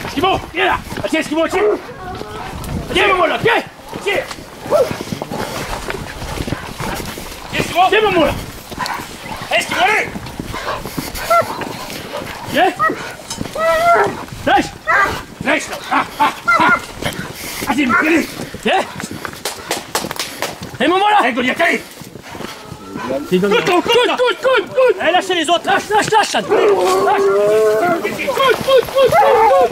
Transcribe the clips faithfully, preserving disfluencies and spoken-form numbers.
Esquimau, viens là. Tiens, Esquimau, tiens. Tiens, mon mollo, tiens. Tiens. Tiens, Esquimau. Tiens, mon mollo. Esquimau, allez. Tiens. Lâche. Lâche. Ah, ah, ah. Allez, allez. Tiens. Et mon mollo. Allez, Goliath, allez. Coute, coute, coute, coute, coute. Allez, lâchez les autres, lâche, lâche, lâche. Allez, lâche. Coute, coute, coute, coute, coute.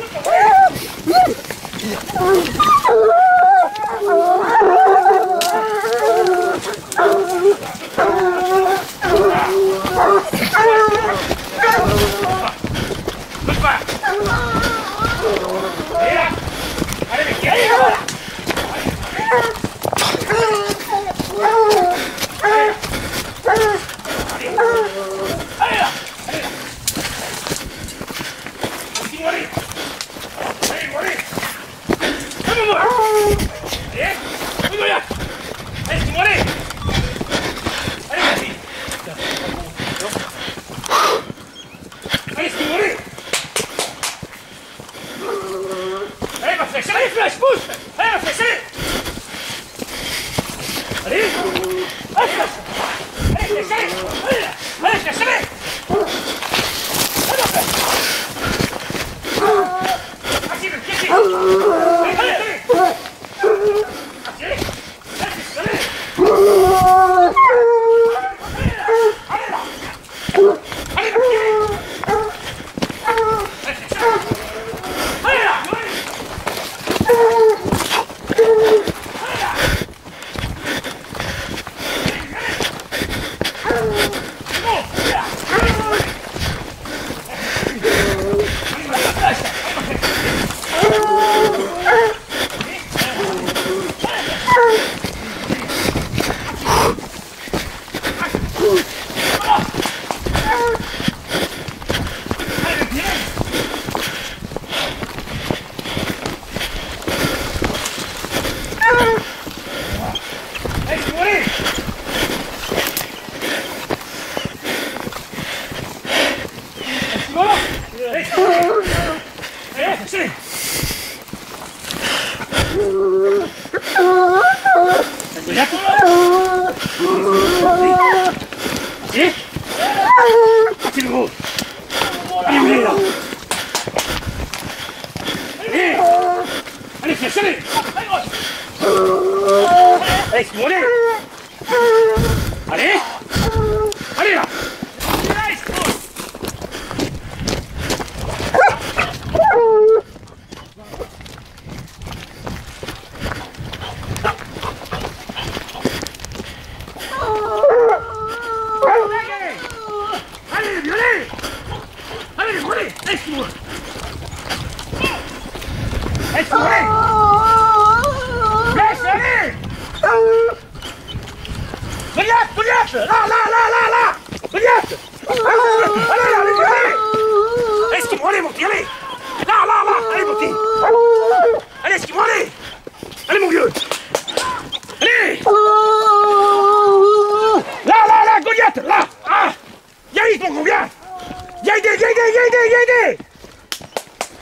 Allez, Stimoli. Allez, ma flèche, allez, flèche, pousse. Allez, ma flèche, allez. Allez. Allez, flèche. Allez, flèche, allez. Allez, allez, flèche, allez. Allez, ma flèche. Allez, allez, allez. Allez, allez. Allez, allez, allez. Allez, flèche, allez. Allez, Stimoli. Allez. Allez, là. Allez, viens, allez. Allez, allez, laisse-moi. Laisse-moi, allez. Laisse, allez. Goliath, Goliath. Là, là, là, là, là. Goliath. Allez, allez, allez. Esquimau, allez, mon petit, allez. Là, là, là, allez, mon petit. Allez, Esquimau, allez. Allez, mon vieux. Allez. Là, là, là, Goliath, là. Ah. Yaris, mon gros, viens. Yaidé, yaidé, yaidé, yaidé.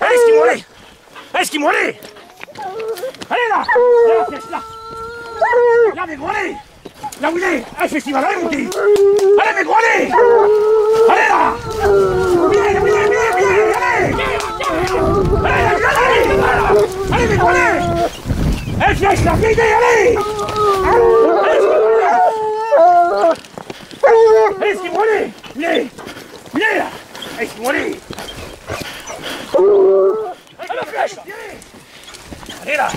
Allez, Esquimau, allez. Esquimau, allez. Allez, là. Là, là. Là, mais gros, allez. Là où il est, un festival, allez, mon petit. Allez, mais gros, allez. Allez, là. Viens, viens, viens, viens, allez. Allez, là, allez, là, là. Allez, mais gros, allez. Allez, flèche, là, viens, viens, allez. Allez, Esquimau, allez. Allez, Esquimau, allez. Viens. Viens, là. Allez, Esquimau, allez. Allez, la flèche. Viens. Allez, là.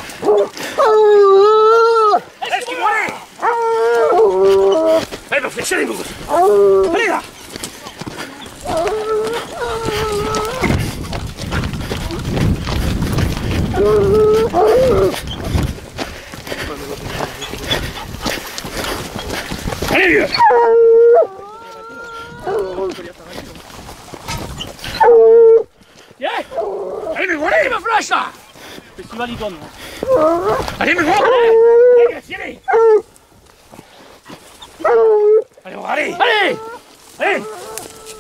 Esquimau, allez. Allez, ma flèche, allez, mon gars. Allez, là. Allez, vieux. Allez, mais voilà, il me flash, là. Festival icône. Allez, mais voilà. Allez, allez, allez. Allez, allez. Allez.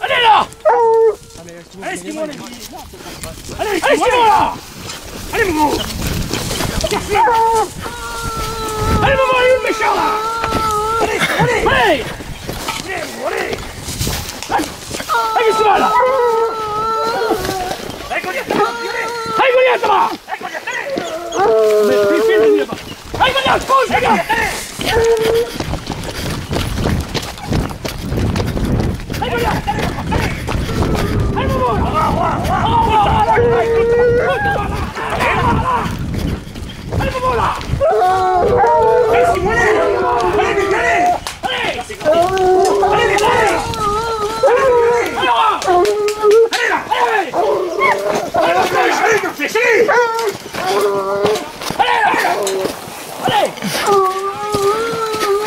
Allez, là. Allez, Simon, allez. Allez, Simon, là. Allez, mon gros. Allez, mon gros, allez, le méchant, là. Allez, allez. Allez. Allez, mon gros, allez. Allez, allez, Simon, là. Allez, Goliath, allez. Allez, Goliath, là. Allez, Goliath, allez. Allez, Goliath, pousse, Goliath. Allez, Goliath, allez. Allez, Goliath. Allez, Simon, allez. Allez, vite, allez. Allez. Allez, vite, allez. Allez, vite, allez. Allez, là. Allez. Allez, allez, allez. Allez, là. Allez.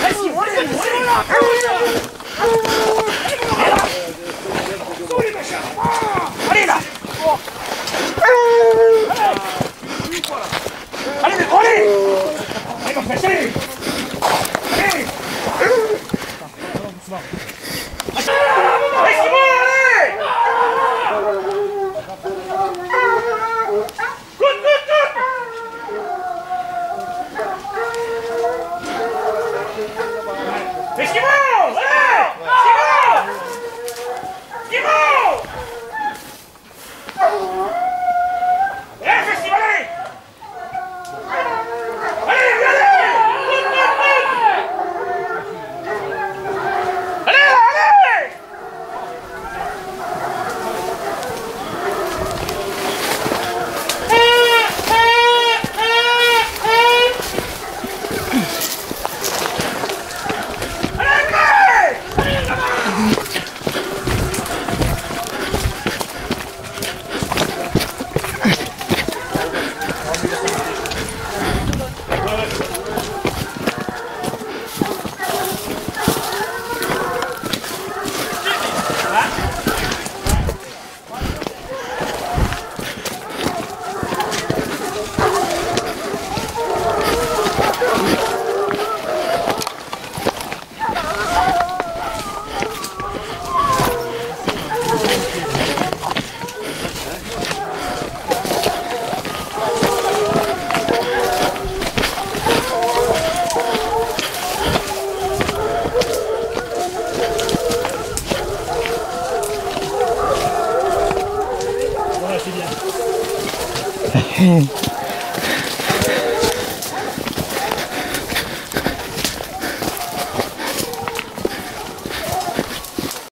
Allez, Simon, allez, Simon, là. Allez, là. Allez, là. Allez, mais allez. Allez, mon frère, allez. Allez. Allez, Simon, allez. Coute, coute, coute. Mais Simon, allez. Simon. Simon. Allez, festivalé. Allez, allez. Allez, allez. Voilà, c'est bien.